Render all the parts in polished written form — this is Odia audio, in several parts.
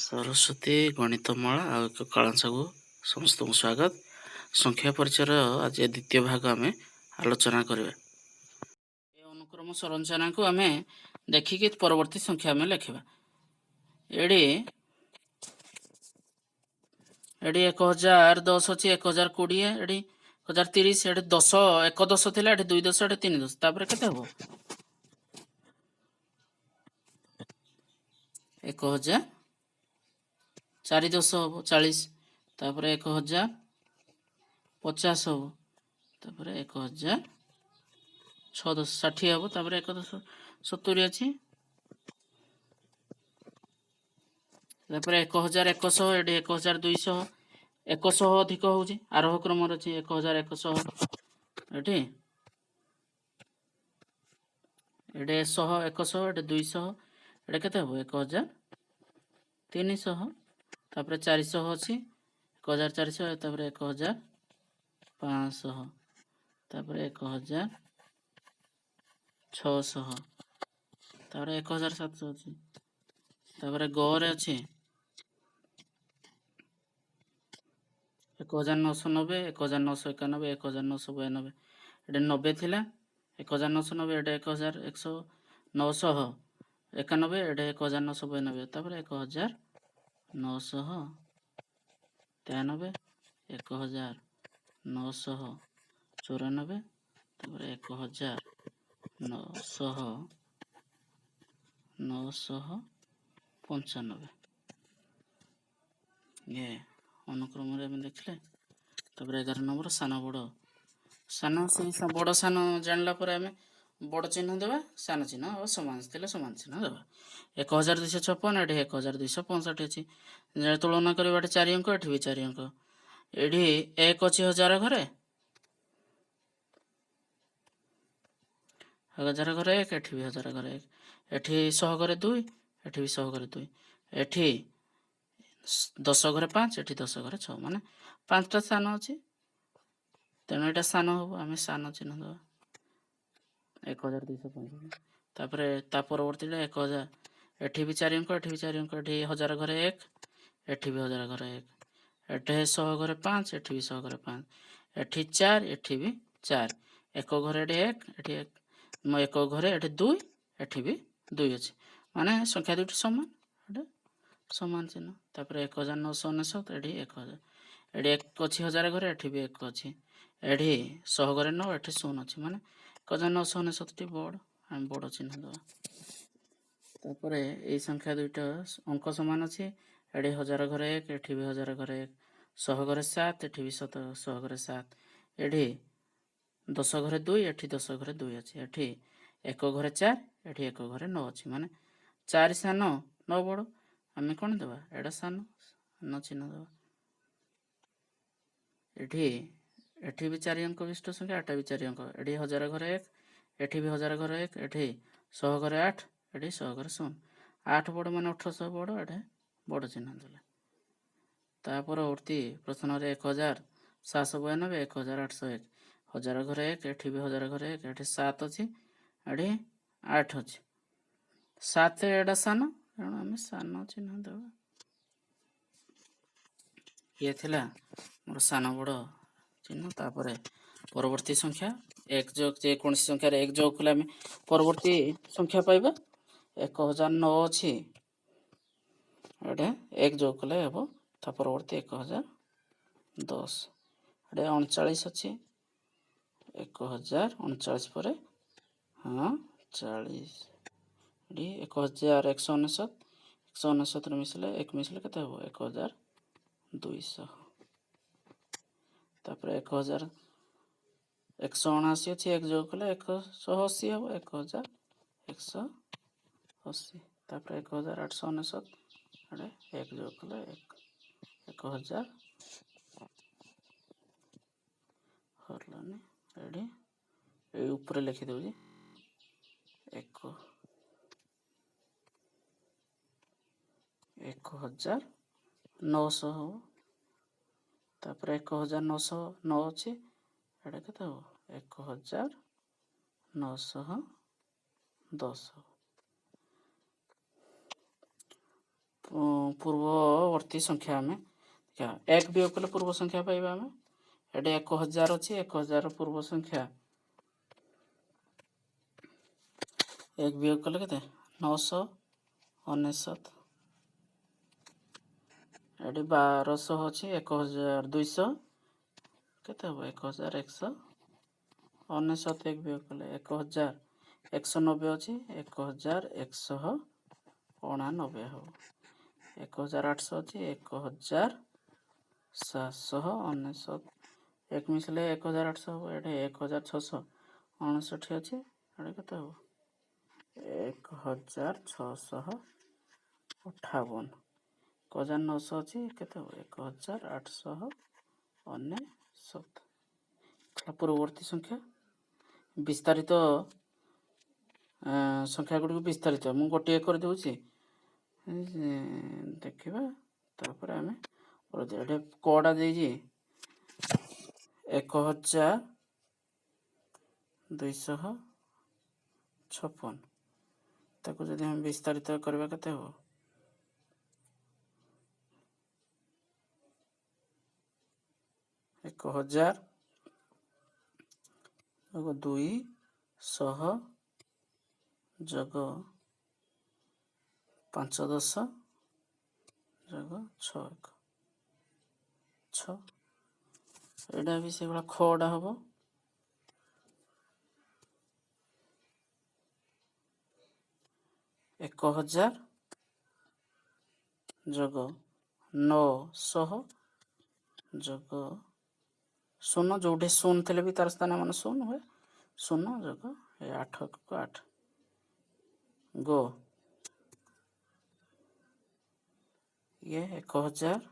ସରସ୍ୱତୀ ଗଣିତମାଳା ଆଉ ଏକ କାଳାଂଶକୁ ସମସ୍ତଙ୍କୁ ସ୍ୱାଗତ। ସଂଖ୍ୟା ପରିଚୟର ଆଜି ଦ୍ୱିତୀୟ ଭାଗ ଆମେ ଆଲୋଚନା କରିବା। ଏ ଅନୁକ୍ରମ ସଂରଚନାକୁ ଆମେ ଦେଖିକି ପରବର୍ତ୍ତୀ ସଂଖ୍ୟା ଆମେ ଲେଖିବା। ଏଠି ଏଠି 1010 ଅଛି, 1020, ଏଠି 1030, ଏଠି ଦଶ, ଏକ ଦଶ ଥିଲା, ଏଠି ଦୁଇ ଦଶ, ଏଠି ତିନି ଦଶ। ତାପରେ କେତେ ହବ? 1004 ଦଶ ହବ, 40। ତାପରେ 1050 ହବ। ତାପରେ 1006 ଦଶ, 60 ହବ। ତାପରେ ଏକ ଦଶ 70 ଅଛି। ତାପରେ 1100, ଏଠି 1200, 100 ଅଧିକ ହଉଛି, ଆରୋହ କ୍ରମରେ ଅଛି 1100। ଏଠି ଏଠି ଶହ, 100, ଏଠି 200, ଏଠି କେତେ ହବ? 1300। ତାପରେ 400 ଅଛି, 1400। ତାପରେ 1500। ତାପରେ 1600। ତାପରେ 1700 ଅଛି। ତାପରେ ଗରେ ଅଛି 1990, 1991, 1992। ଏଠି 90 ଥିଲା, 1990, ଏଠି 1100, 991, ଏଠି 1992। ତାପରେ 1993, 1994, ତାପରେ ଏକ ହଜାର ନଅଶହ 995। ଇଏ ଅନୁକ୍ରମରେ ଆମେ ଦେଖିଲେ। ତାପରେ 11 ନମ୍ବର, ସାନ ବଡ଼ ସାନ, ସେଇ ବଡ଼ ସାନ ଜାଣିଲା ପରେ ଆମେ ବଡ଼ ଚିହ୍ନ ଦେବା, ସାନ ଚିହ୍ନ, ଆଉ ସମାନ ଥିଲେ ସମାନ ଚିହ୍ନ ଦେବା। 1256, ଏଠି 1265 ଅଛି। ତୁଳନା କରିବା, ଏଠି ଚାରି ଅଙ୍କ, ଏଠି ବି ଚାରି ଅଙ୍କ। ଏଠି ଏକ ଅଛି ହଜାର ଘରେ, ହଜାର ଘରେ ଏକ, ଏଠି ବି ହଜାର ଘରେ ଏକ। ଏଠି ଶହ ଘରେ ଦୁଇ, ଏଠି ବି ଶହ ଘରେ ଦୁଇ। ଏଠି ଦଶ ଘରେ ପାଞ୍ଚ, ଏଠି ଦଶ ଘରେ ଛଅ, ମାନେ ପାଞ୍ଚଟା ସ୍ଥାନ ଅଛି। ତେଣୁ ଏଇଟା ସାନ ହବ, ଆମେ ସାନ ଚିହ୍ନ ଦେବା, 1265। ତାପରେ ତା ପରବର୍ତ୍ତୀଟା 1000, ଏଠି ବି ଚାରି ଅଙ୍କ, ଏଠି ବି ଚାରି ଅଙ୍କ। ଏଠି ହଜାର ଘରେ ଏକ, ଏଠି ବି ହଜାର ଘରେ ଏକ। ଏଠି ଶହ ଘରେ ପାଞ୍ଚ, ଏଠି ବି ଶହ ଘରେ ପାଞ୍ଚ। ଏଠି ଚାରି, ଏଠି ବି ଚାରି। ଏକ ଘରେ ଏଠି ଏକ, ଏଠି ଏକ, ଏକ ଘରେ ଏଠି ଦୁଇ, ଏଠି ବି ଦୁଇ ଅଛି, ମାନେ ସଂଖ୍ୟା ଦୁଇଟି ସମାନ, ଏଠି ସମାନ ଚିହ୍ନ। ତାପରେ 1999, ଏଠି 1000, ଏଠି ଏକ ଅଛି ହଜାର ଘରେ, ଏଠି ବି ଏକ ଅଛି। ଏଠି ଶହ ଘରେ ନଅ, ଏଠି ଶୂନ ଅଛି, ମାନେ 1999ଟି ବଡ଼, ଆମେ ବଡ଼ ଚିହ୍ନ ଦେବା। ତାପରେ ଏଇ ସଂଖ୍ୟା ଦୁଇଟା ଅଙ୍କ ସମାନ ଅଛି। ଏଠି ହଜାର ଘରେ ଏକ, ଏଠି ବି ହଜାର ଘରେ ଏକ। ଶହ ଘରେ ସାତ, ଏଠି ବି ଶହ ଘରେ ସାତ। ଏଠି ଦଶ ଘରେ ଦୁଇ, ଏଠି ଦଶ ଘରେ ଦୁଇ ଅଛି। ଏଠି ଏକ ଘରେ ଚାରି, ଏଠି ଏକ ଘରେ ନଅ ଅଛି, ମାନେ ଚାରି ସାନ, ନଅ ବଡ଼। ଆମେ କ'ଣ ଦେବା? ଏଇଟା ସାନ, ସାନ ଚିହ୍ନ ଦେବା। ଏଠି ବି ଚାରି ଅଙ୍କ ବିଶିଷ୍ଟ ସଂଖ୍ୟା, ଏଟା ବି ଚାରି ଅଙ୍କ। ଏଠି ହଜାର ଘରେ ଏକ, ଏଠି ବି ହଜାର ଘରେ ଏକ। ଏଠି ଶହ ଘରେ ଆଠ, ଏଠି ଶହ ଘରେ ଶୂନ। ଆଠ ବଡ଼ ମାନେ 1800 ବଡ଼, ଏଠି ବଡ଼ ଚିହ୍ନ ଦେଲେ। ତା ପରବର୍ତ୍ତୀ ପ୍ରଶ୍ନରେ 1792, 1801। ହଜାର ଘରେ ଏକ, ଏଠି ବି ହଜାର ଘରେ ଏକ। ଏଠି ସାତ ଅଛି, ଏଠି ଆଠ ଅଛି। ସାତ ଏଇଟା ସାନ, ତେଣୁ ଆମେ ସାନ ଚିହ୍ନ ଦେବା। ଇଏ ଥିଲା ମୋର ସାନ ବଡ଼ ଚିହ୍ନ। ତାପରେ ପରବର୍ତ୍ତୀ ସଂଖ୍ୟା ଏକ ଯୋଗ, ଯେକୌଣସି ସଂଖ୍ୟାରେ ଏକ ଯୋଗ କଲେ ଆମେ ପରବର୍ତ୍ତୀ ସଂଖ୍ୟା ପାଇବା। 1009 ଅଛି, ଏଇଟା ଏକ ଯୋଗ କଲେ ହେବ ତା ପରବର୍ତ୍ତୀ 1010। ଏଠି 39 ଅଛି, 1039 ପରେ, ହଁ, 40। ଏଠି 1199, 199ରେ ମିଶିଲେ, ଏକ ମିଶିଲେ କେତେ ହେବ? 1200। ତାପରେ 1179 ଅଛି, ଏକ ଯୋଗ କଲେ 180 ହେବ, 1180। ତାପରେ 1899, ଏଠି ଏକ ଯୋଗ କଲେ ଏକ, 1000 ହେଲାନି, ଏଠି ଏଇ ଉପରେ ଲେଖିଦେଉଛି, ଏକ 1900 ହେବ। ତାପରେ 1909 ଅଛି, ଏଇଟା କେତେ ହେବ? 1910। ପୂର୍ବ ପୂର୍ବବର୍ତ୍ତୀ ସଂଖ୍ୟା ଆମେ ଦେଖିବା। ଏକ ବିୟୋଗ କଲେ ପୂର୍ବ ସଂଖ୍ୟା ପାଇବା ଆମେ। ଏଠି 1000 ଅଛି, 1000 ପୂର୍ବ ସଂଖ୍ୟା ଏକ ବିୟୋଗ କଲେ କେତେ? 999। ଏଠି 1200 ଅଛି, 1200 କେତେ ହେବ? 1199। ଏକ ବିୟୋଗ କଲେ 1190 ଅଛି, 1189 ହେବ। 1800 ଅଛି, 1799, ଏକ ମିଶିଲେ 1800 ହେବ। ଏଠି 1659 ଅଛି, ଏଠି କେତେ ହେବ? 1658। 1900 ଅଛି, କେତେ ହେବ? 1899। ପୂର୍ବବର୍ତ୍ତୀ ସଂଖ୍ୟା ବିସ୍ତାରିତ ସଂଖ୍ୟା ଗୁଡ଼ିକୁ ବିସ୍ତାରିତ ମୁଁ ଗୋଟିଏ କରିଦେଉଛି, ଦେଖିବା ତାପରେ ଆମେ। ଏଠି କଟା ଦେଇଛି 1256, ତାକୁ ଯଦି ଆମେ ବିସ୍ତାରିତ କରିବା କେତେ ହେବ? 1000 ଯୋଗ 200 ଯୋଗ 5 10 ଯୋଗ 6 1 6। ଏଇଟା ବି ସେଇଭଳିଆ ଖଟା ହବ। 1000 ଯୋଗ 900 ଯୋଗ 0, ଯୋଉଠି 0 ଥିଲେ ବି ତାର ସ୍ଥାନ ମାନେ 0 ହୁଏ, 0 ଯୋଗ ଏ 8 1 8 ଗୋ ଇଏ 1000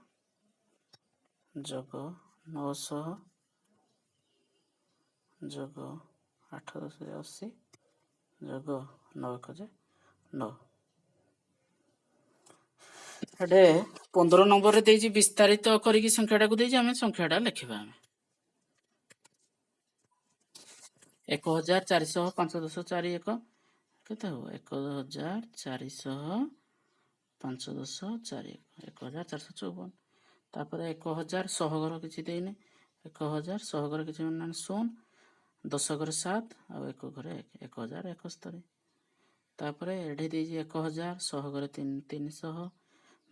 ଯୋଗ 900 ଯୋଗ 8 10 80 ଯୋଗ 9 1 ଯେ 9। ଏଠି 15 ନମ୍ବରରେ ଦେଇଛି ବିସ୍ତାରିତ କରିକି ସଂଖ୍ୟାଟାକୁ ଦେଇଛି, ଆମେ ସଂଖ୍ୟାଟା ଲେଖିବା। ଆମେ 1405 10 4 1 କେତେ ହେବ? 1405 10 4 1, 1454। ତାପରେ 1000 ସହଘର କିଛି ଦେଇନି, 1000 ସହଘର କିଛି ମାନେ 0, 10 ଘରେ 7 ଆଉ 1 ଘରେ 1, 1071। ତାପରେ ଏଠି ଦେଇଛି 1000 ସହଘରେ 300,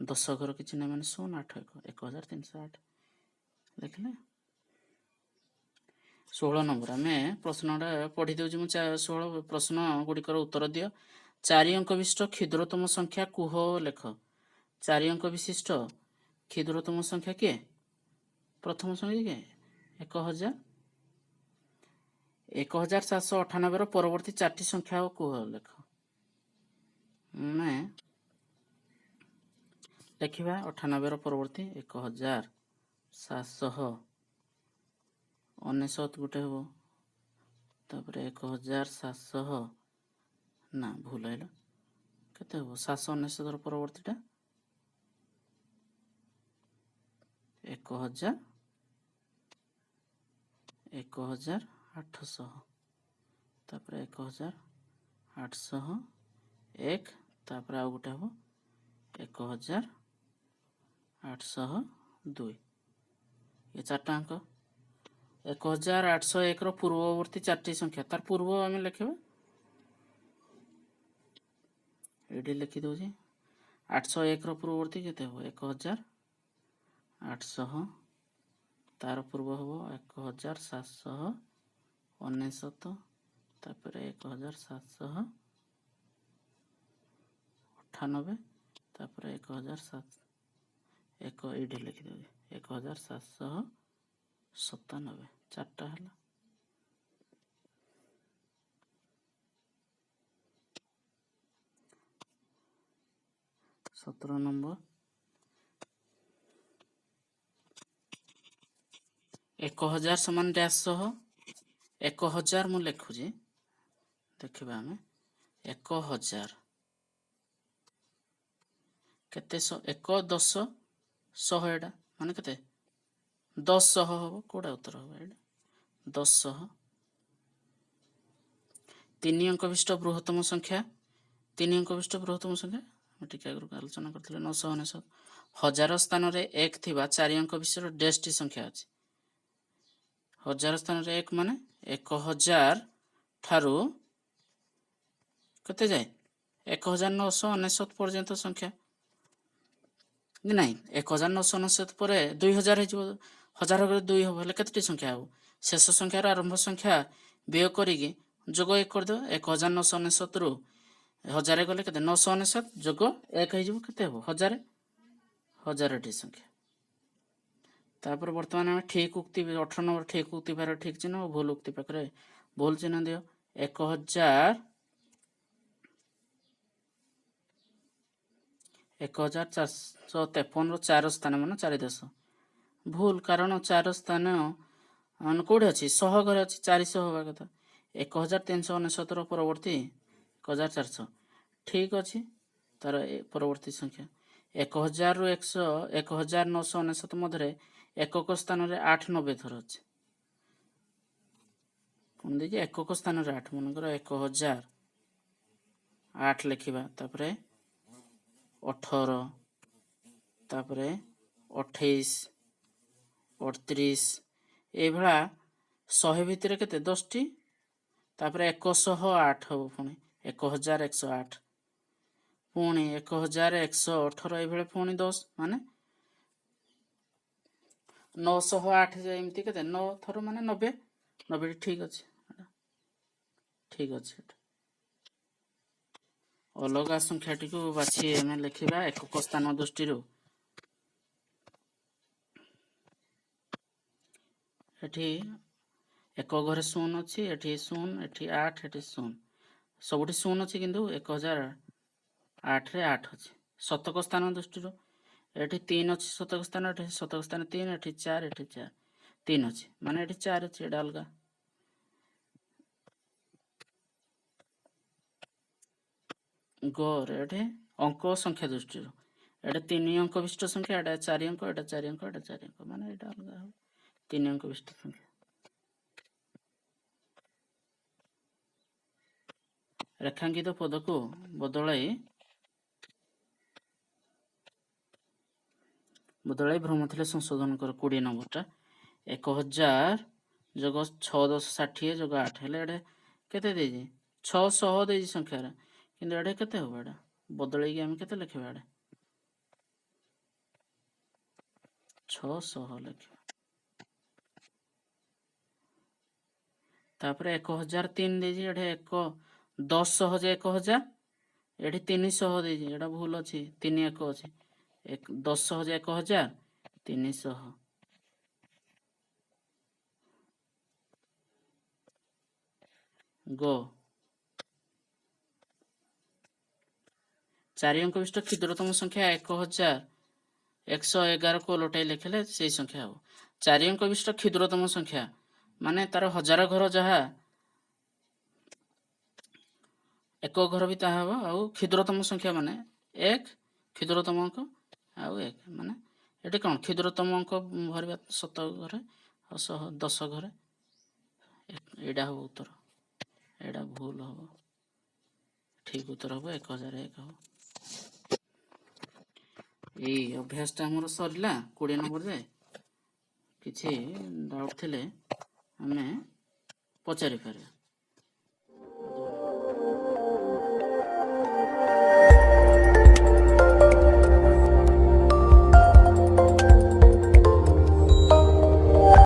10 ଘର କିଛି ନାହିଁ ମାନେ 0, 8 1, 1308 ଲେଖିଲେ। 16 ନମ୍ବର ଆମେ ପ୍ରଶ୍ନଟା ପଢ଼ି ଦେଉଛି ମୁଁ। 16 ପ୍ରଶ୍ନ ଗୁଡ଼ିକର ଉତ୍ତର ଦିଅ। 4 ଅଙ୍କ ବିଶିଷ୍ଟ କ୍ଷୁଦ୍ରତମ ସଂଖ୍ୟା କୁହ ଲେଖ। 4 ଅଙ୍କ ବିଶିଷ୍ଟ କ୍ଷୁଦ୍ରତମ ସଂଖ୍ୟା କିଏ? ପ୍ରଥମ ସଂଖ୍ୟା କିଏ? 1000। 1798ର ପରବର୍ତ୍ତୀ 4ଟି ସଂଖ୍ୟା କୁହ ଲେଖ। ଆମେ ଲେଖିବା 98ର ପରବର୍ତ୍ତୀ 1799 ଗୋଟେ ହେବ, ତାପରେ 1700, ନା ଭୁଲ ହେଲା, କେତେ ହେବ? 799ର ପରବର୍ତ୍ତୀଟା 1000, 1800, ତାପରେ 1801, ତାପରେ ଆଉ ଗୋଟେ ହେବ 1802। ଏ 4ଟା ଅଙ୍କ। 1801ର ପୂର୍ବବର୍ତ୍ତୀ 4ଟି ସଂଖ୍ୟା, ତାର ପୂର୍ବ ଆମେ ଲେଖିବା। ଏଇଠି ଲେଖିଦେଉଛି 801ର ପୂର୍ବବର୍ତ୍ତୀ କେତେ ହେବ? 1800, ତାର ପୂର୍ବ ହେବ 1799, ତାପରେ 1798, ତାପରେ 1007 ଏକ, ଏଇଠି ଲେଖିଦେଉଛି 1797, 4ଟା ହେଲା। 17 ନମ୍ବର 1000 ସମାନ ଡ୍ୟାସ୍ ସହ 1000 ମୁଁ ଲେଖୁଛି, ଦେଖିବା ଆମେ 1000 କେତେ 1 10 ଶହ, ଏଇଟା ମାନେ କେତେ? 10 ହବ। କୋଉଟା ଉତ୍ତର ହବ? ଏଇଟା 10। 3 ଅଙ୍କ ବିଶିଷ୍ଟ ବୃହତ୍ତମ ସଂଖ୍ୟା, 3 ଅଙ୍କ ବିଶିଷ୍ଟ ବୃହତ୍ତମ ସଂଖ୍ୟା ଆମେ ଟିକେ ଆଗରୁ ଆଲୋଚନା କରିଥିଲେ 999। ହଜାର ସ୍ଥାନରେ ଏକ ଥିବା ଚାରି ଅଙ୍କ ବିଶିଷ୍ଟ ଡେଶଟି ସଂଖ୍ୟା ଅଛି। ହଜାର ସ୍ଥାନରେ ଏକ ମାନେ 1000 ଠାରୁ କେତେ ଯାଏ? 1999 ପର୍ଯ୍ୟନ୍ତ ସଂଖ୍ୟା କି ନାହିଁ? 1999 ପରେ 2000 ହେଇଯିବ। ହଜାର ଘରେ ଦୁଇ ହେବ ହେଲେ କେତୋଟି ସଂଖ୍ୟା ହେବ? ଶେଷ ସଂଖ୍ୟାର ଆରମ୍ଭ ସଂଖ୍ୟା ବିୟୋଗ କରିକି ଯୋଗ ଏକ କରିଦେବା। 1999ରୁ ହଜାରେ ଗଲେ କେତେ? 999 ଯୋଗ ଏକ ହେଇଯିବ, କେତେ ହେବ? ହଜାରେ, ହଜାରଟି ସଂଖ୍ୟା। ତାପରେ ବର୍ତ୍ତମାନ ଆମେ ଠିକ ଉକ୍ତି, 18 ନମ୍ବର, ଠିକ ଉକ୍ତି ପାଖରେ ଠିକ ଚିହ୍ନ ଓ ଭୁଲ ଉକ୍ତି ପାଖରେ ଭୁଲ ଚିହ୍ନ ଦିଅ। 1453ର ଚାର ସ୍ଥାନ ମାନେ ଚାରି ଦଶ, ଭୁଲ। କାରଣ ଚାର ସ୍ଥାନ ମାନେ କୋଉଠି ଅଛି? ଶହ ଘରେ ଅଛି, 400 ହେବା କଥା। 1399ର ପରବର୍ତ୍ତୀ 1400 ଠିକ ଅଛି, ତାର ପରବର୍ତ୍ତୀ ସଂଖ୍ୟା। 1000ରୁ 1999 ମଧ୍ୟରେ ଏକକ ସ୍ଥାନରେ ଆଠ 90 ଥର ଅଛି। କଣ ଦେଇଛି? ଏକକ ସ୍ଥାନରେ ଆଠ। ମନେକର 1008 ଲେଖିବା, ତାପରେ 18, ତାପରେ 28, 38, ଏଇଭଳିଆ 100 ଭିତରେ କେତେ? 10ଟି। ତାପରେ 108 ହବ, ପୁଣି 1108, ପୁଣି 1118, ଏଇଭଳିଆ ପୁଣି 10, ମାନେ 908 ଯାଏ ଏମିତି କେତେ? ନଅ ଥର, ମାନେ 90। 90ଟି ଠିକ ଅଛି, ଠିକ ଅଛି ଏଟା। ଅଲଗା ସଂଖ୍ୟାଟିକୁ ବାଛି ଆମେ ଲେଖିବା ଏକକ ସ୍ଥାନ ଦୃଷ୍ଟିରୁ। ଏଠି ଏକ ଘରେ ଶୂନ ଅଛି, ଏଠି ଶୂନ, ଏଠି ଆଠ, ଏଠି ଶୂନ, ସବୁଠି ଶୂନ ଅଛି, କିନ୍ତୁ 1008ରେ ଆଠ ଅଛି। ଶତକ ସ୍ଥାନ ଦୃଷ୍ଟିରୁ ଏଠି ତିନି ଅଛି ଶତକ ସ୍ଥାନ, ଏଠି ଶତକ ସ୍ଥାନ ତିନି, ଏଠି ଚାରି, ଏଠି ଚାରି, ତିନି ଅଛି, ମାନେ ଏଠି ଚାରି ଅଛି, ଏଇଟା ଅଲଗା। ଗରେ ଏଠି ଅଙ୍କ ସଂଖ୍ୟା ଦୃଷ୍ଟିରୁ ଏଟା ତିନି ଅଙ୍କ ବିଶିଷ୍ଟ ସଂଖ୍ୟା, ଏଟା ଚାରି ଅଙ୍କ, ଏଟା ଚାରି ଅଙ୍କ, ଏଟା ଚାରି ଅଙ୍କ, ମାନେ ଏଇଟା ଅଲଗା ହବ, ତିନି ଅଙ୍କ ବିଶିଷ୍ଟ ସଂଖ୍ୟା। ରେଖାଙ୍କିତ ପଦକୁ ବଦଳାଇ ବଦଳାଇ ଭ୍ରମ ଥିଲେ ସଂଶୋଧନ କର। 20 ନମ୍ବରଟା, 1000 ଯୋଗ ଛଅ ଦଶ 60 ଯୋଗ ଆଠ ହେଲେ ଏଇଟା କେତେ ଦେଇଛି? 600 ଦେଇଛି ସଂଖ୍ୟାରେ, କିନ୍ତୁ ଏଇଟା କେତେ ହବ? ଏଇଟା ବଦଳେଇକି ଆମେ କେତେ ଲେଖିବା? ଏଇଟା 600 ଲେଖିବା। ତାପରେ 1003 ଦେଇଛି, ଏଠି ଏକ ଦଶ ଯେ 1000, ଏଠି 300 ଦେଇଛି, ଏଇଟା ଭୁଲ ଅଛି, ତିନି ଏକ ଅଛି, ଏକ ଦଶ ଯେ 1300। ଗ, ଚାରି ଅଙ୍କ ବିଶିଷ୍ଟ କ୍ଷୁଦ୍ରତମ ସଂଖ୍ୟା 1111କୁ ଓଲଟାଇ ଲେଖିଲେ ସେଇ ସଂଖ୍ୟା ହେବ। ଚାରି ଅଙ୍କ ବିଶିଷ୍ଟ କ୍ଷୁଦ୍ରତମ ସଂଖ୍ୟା ମାନେ ତାର ହଜାର ଘର ଯାହା, ଏକ ଘର ବି ତାହା ହେବ। ଆଉ କ୍ଷୁଦ୍ରତମ ସଂଖ୍ୟା ମାନେ ଏକ କ୍ଷୁଦ୍ରତମ ଅଙ୍କ ଆଉ ଏକ, ମାନେ ଏଠି କ'ଣ କ୍ଷୁଦ୍ରତମ ଅଙ୍କ ଭରିବା ଶତ ଘରେ ଆଉ ଶହ ଦଶ ଘରେ, ଏଇଟା ହେବ ଉତ୍ତର, ଏଇଟା ଭୁଲ ହେବ। ଠିକ ଉତ୍ତର ହେବ 1001 ହେବ। ଏଇ ଅଭ୍ୟାସଟା ଆମର ସରିଲା 20 ନମ୍ବର ଯାଏ। କିଛି ଡାଉଟ୍ ଥିଲେ ଆମେ ପଚାରି ପାରିବା।